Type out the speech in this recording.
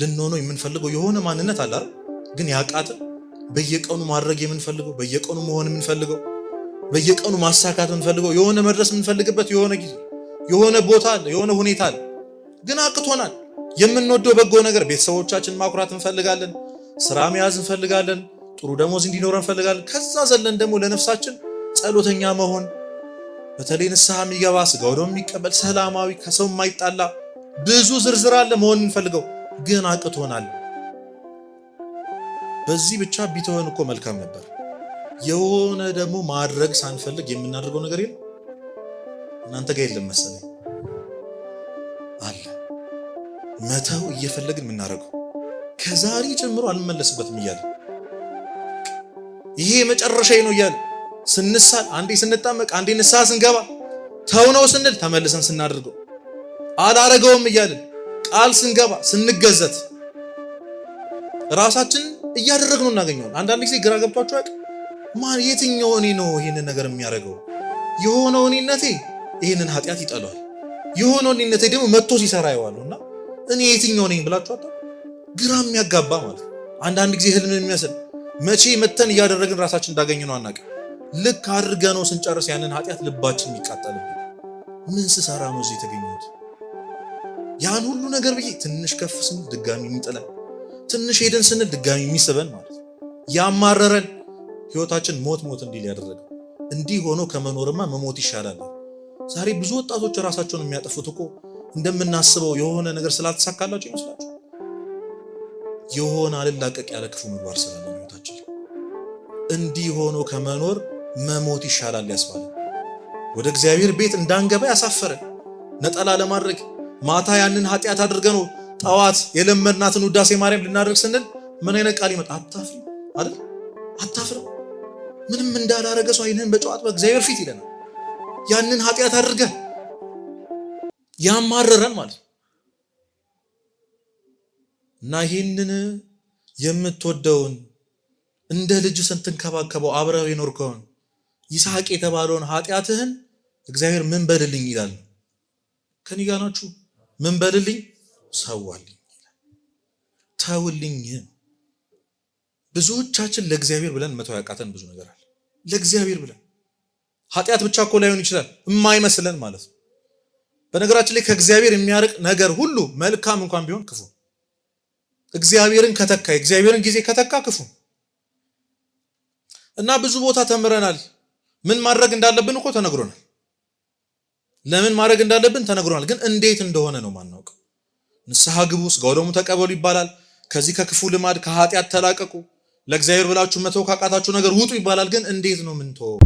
ልንሆነው የምንፈልገው የሆነ ማንነት አለ አይደል? ግን ያቃተን፣ በየቀኑ ማድረግ የምንፈልገው፣ በየቀኑ መሆን የምንፈልገው፣ በየቀኑ ማሳካት የምንፈልገው፣ የሆነ መድረስ የምንፈልግበት የሆነ ጊዜ፣ የሆነ ቦታ አለ፣ የሆነ ሁኔታ አለ። ግን አቅቶናል። የምንወደው በጎ ነገር፣ ቤተሰቦቻችን ማኩራት እንፈልጋለን፣ ስራ መያዝ እንፈልጋለን፣ ጥሩ ደሞዝ እንዲኖረን እንፈልጋለን። ከዛ ዘለን ደግሞ ለነፍሳችን ጸሎተኛ መሆን፣ በተለይ ንስሐ የሚገባ፣ ስጋ ወደሙ የሚቀበል፣ ሰላማዊ፣ ከሰው የማይጣላ፣ ብዙ ዝርዝር አለ መሆን እንፈልገው፣ ግን አቅቶናል። በዚህ ብቻ ቢተወን እኮ መልካም ነበር። የሆነ ደግሞ ማድረግ ሳንፈልግ የምናደርገው ነገር የለም። እናንተ ጋር የለም መሰለኝ፣ አለ። መተው እየፈለግን የምናደርገው፣ ከዛሬ ጀምሮ አልመለስበትም እያለ፣ ይሄ የመጨረሻዬ ነው እያለ ስንሳል፣ አንዴ ስንጣመቅ፣ አንዴ ንስሐ ስንገባ፣ ተው ነው ስንል ተመልሰን ስናደርገው፣ አላረገውም እያልን ቃል ስንገባ፣ ስንገዘት ራሳችን እያደረግነው እናገኘዋለን። አንዳንድ ጊዜ ግራ ገብቷችሁ ያውቅ? ማን የትኛው እኔ ነው ይሄንን ነገር የሚያደርገው? የሆነው እኔነቴ ይሄንን ኃጢአት ይጠላዋል። የሆነው እኔነቴ ደግሞ መጥቶ ሲሰራ ይዋለሁ እና እኔ የትኛው ነኝ ብላችሁ አታ ግራ የሚያጋባ ማለት ነው። አንዳንድ ጊዜ ህልም የሚመስል መቼ መተን እያደረግን ራሳችን እንዳገኘነው አናውቅም። ልክ አድርገነው ስንጨርስ ያንን ኃጢአት ልባችን የሚቃጠልብን፣ ምን ስሰራ ነው እዚህ የተገኘሁት? ያን ሁሉ ነገር ብዬ ትንሽ ከፍ ስንል ድጋሚ የሚጥለን፣ ትንሽ ሄደን ስንል ድጋሚ የሚስበን ማለት ነው። ያማረረን፣ ህይወታችን ሞት ሞት እንዲል ያደረገው፣ እንዲህ ሆኖ ከመኖርማ መሞት ይሻላል። ዛሬ ብዙ ወጣቶች ራሳቸውን የሚያጠፉት እኮ እንደምናስበው የሆነ ነገር ስላልተሳካላቸው ይመስላችሁ? የሆነ አልላቀቅ ያለ ክፉ ምግባር ስላለ ህይወታችን እንዲህ ሆኖ ከመኖር መሞት ይሻላል ያስባለ፣ ወደ እግዚአብሔር ቤት እንዳንገባ ያሳፈረን፣ ነጠላ ለማድረግ ማታ ያንን ኃጢአት አድርገነው ጠዋት የለመድናትን ውዳሴ ማርያም ልናደርግ ስንል ምን አይነት ቃል ይመጣ? አታፍርም አይደል? አታፍርም? ምንም እንዳላረገ ሰው አይንህን በጨዋት በእግዚአብሔር ፊት ይለናል። ያንን ኃጢአት አድርገህ ያማረረን ማለት ነው። እና ይህንን የምትወደውን፣ እንደ ልጅ ስትንከባከበው አብረው የኖርከውን፣ ይስሐቅ የተባለውን ኃጢአትህን እግዚአብሔር ምን በልልኝ ይላል። ከኔ ጋር ናችሁ? ምን በልልኝ? ሰዋልኝ ይላል። ተውልኝ። ብዙዎቻችን ለእግዚአብሔር ብለን መተው ያቃተን ብዙ ነገር አለ። ለእግዚአብሔር ብለን ኃጢአት ብቻ እኮ ላይሆን ይችላል የማይመስለን ማለት ነው። በነገራችን ላይ ከእግዚአብሔር የሚያርቅ ነገር ሁሉ መልካም እንኳን ቢሆን ክፉ። እግዚአብሔርን ከተካ፣ የእግዚአብሔርን ጊዜ ከተካ ክፉ። እና ብዙ ቦታ ተምረናል። ምን ማድረግ እንዳለብን እኮ ተነግሮናል። ለምን ማድረግ እንዳለብን ተነግሮናል። ግን እንዴት እንደሆነ ነው ማናውቀው። ንስሐ ግቡ፣ ሥጋ ወደሙ ተቀበሉ ይባላል። ከዚህ ከክፉ ልማድ፣ ከኃጢአት ተላቀቁ፣ ለእግዚአብሔር ብላችሁ መተው ካቃታችሁ ነገር ውጡ ይባላል። ግን እንዴት ነው ምንተወው?